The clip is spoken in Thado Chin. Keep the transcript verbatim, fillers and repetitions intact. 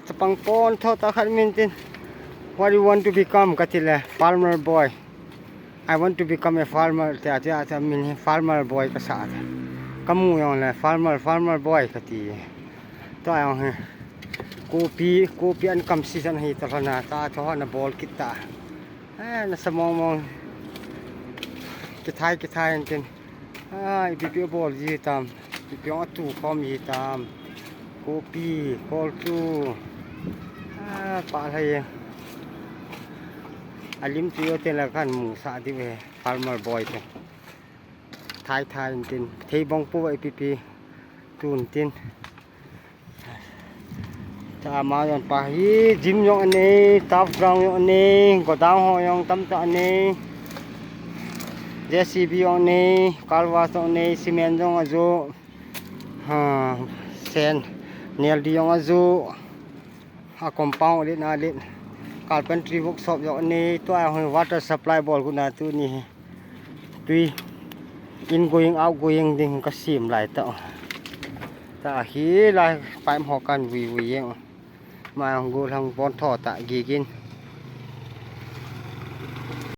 Chapang pon tho ta khat min tin. What you want to become? Kati le, farmer boy. I want to become a farmer. Tia tia tia min hi farmer boy kasa ta. Kamu jong le farmer, farmer boy kati. Tua jong hi. Kopi, kopi an kam season hi ta lana ta tho na bol kit ta. Eh, nasa mong mong. Kithai, kithai an tin. Ah, ipi pi bol ji tam. Ipi ong atu khom ji tam. Kopi, kol chu. Ah, pa lai. Alim tu yo te la kan mu sa di ve. Farmer boy te. Thai thai an tin. Thei bong pu ipi pi. Tun tin. Ta ma yon pa hi gym yong anei, turf ground yong anei, godown ho yong tam ta anei. J C B yong anei, car wash yong anei, cement yong aju. Ha, sen, nail di yong aju. A compound lit na lit. Carpentry workshop yong anei, tua hoi water supply bol gu na tu ni. Tui in going out going ding ka sim lai ta. Ta hi lai pipe ho kan vui vui jeng. Ma hung gu hung bon tho ta gigin.